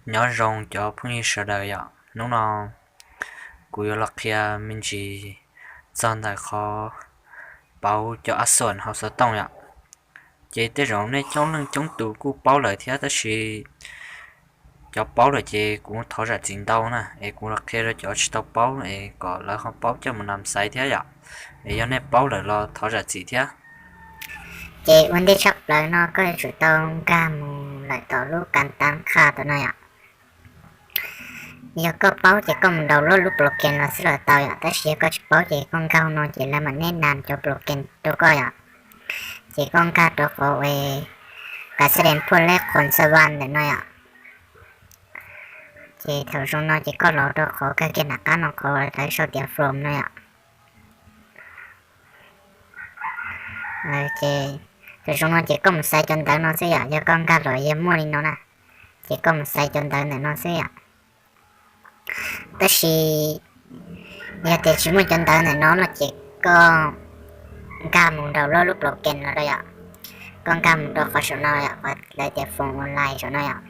Nyob zoo cov phooj ywg sawv daws yom, hnub no kuv yuav los qhia me ntsis txog ntawm qhov pauv cov a xuam hauv xov tooj yom. Ces tej zaum nej coob leej coob tus kuj paub lawm thiab, tab sis cov paub lawm ces kuv thov zam txim ntau na, es kuv los qhia rau cov tsis tau paub es kom lawv ho paub coj mus nam xaiv thiab yom. Es yog nej paub lawm los thov zam txim thiab. Ces ua ntej tshaj plaws no koj yuav tsum tau nkag mus lawm tom lub kas tab qha tom no yom. Yog koj paub ces koj mus download lub program los xwb los tau yom, tab sis yog koj tsis paub ces koj nkag no ces lawv mam neb nam cov program rau koj yom. Ces koj nkag rau qhov uas kas xab dees phuaj lej qhov xab vam ntawm no yom. Ces thaum zoo no ces koj los rau qhov kag kiag nram qab no qhov uas lawv sau tias from no yom. Ces thaum zoo no ces koj mus xaiv cov ntawv no xwb yom, yog koj nkag los yog muaj li no na, ces koj mus xaiv cov ntawv ntawm no xwb yom. Tab sis yog tias tsis muaj cov ntawv ntawm no no ces koj nkag mus download lub program los rau yom. Koj nkag mus rau qhov saum no yom, qhov lawv tias from online saum no yom.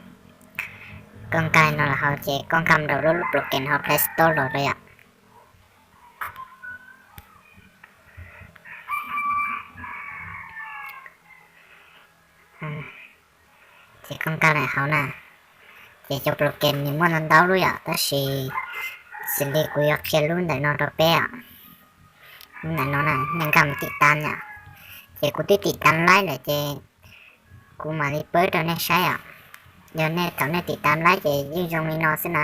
Koj nkag no los hauv ces koj nkag mus download lub program hauv Play Store los rau yom. Ces koj nkag lawm hauv na, ces cov program nws muaj ntau ntau lub yom, tab sis xws li kuv yuav qhia lub ntawm no rau peb os. Lub ntawm no na, nej nkag mus tim tab yom. Ces kuv twb tim tab laib lawm ces kuv mam li pab rau nej saib os. Yog nej thaum nej tim tab laib ces yeej zoo li no xwb na.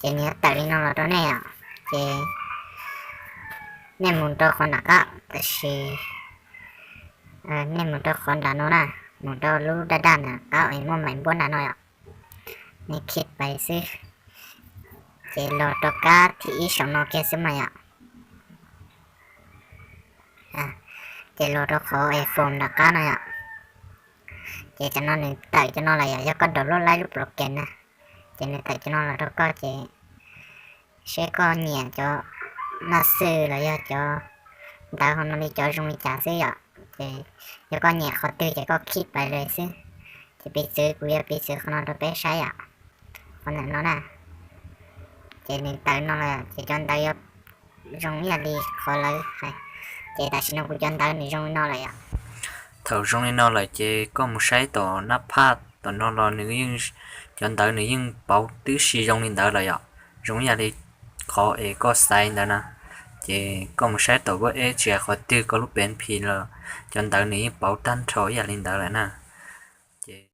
Ces nws yuav tawm li no los rau nej os. Ces nej mus rau qhov nram qab, tab sis nej mus rau qhov nram no na, mus rau lub daj daj nram qab uas muaj maim npuab nram no yom. Nej khij pais xwb, ces los rau kab thib ib saum no kiag xwb mas yom. Ces los rau qhov from nram qab no yom. Ces cov no nws tawm cov no lawm yom, yog koj download laib lub program na, ces nws tawm cov no los rau koj ces seb koj nyiam cov naj xwb los yog cov ntawv ho no li cov zoo li cas xwb yom. Ces yog koj nyiam qhov twg ces koj khij pais li xwb. Ces piv txwv kuv yuav piv txwv qhov no rau peb saib yom, qhov ntawm no na. Ces nws tawm no lawm ces cov ntawv yuav zoo ib yam li qhov lawv hais. Ces tam sim no kuv cov ntawv nws zoo li no lawm yom. Thaum zoo li no lawm ces koj mus saib tom nab phaj tom no los nws yeej, cov ntawv nws yeej pauv tib si zoo li ntawd lawm yom, zoo ib yam li qhov es koj xaiv ntawd na. Ces koj mus saib tom Word X tsis hais qhov twg, koj lub P N P los cov ntawv nws yeej pauv tag nrho ib yam li ntawd lawm na. Ces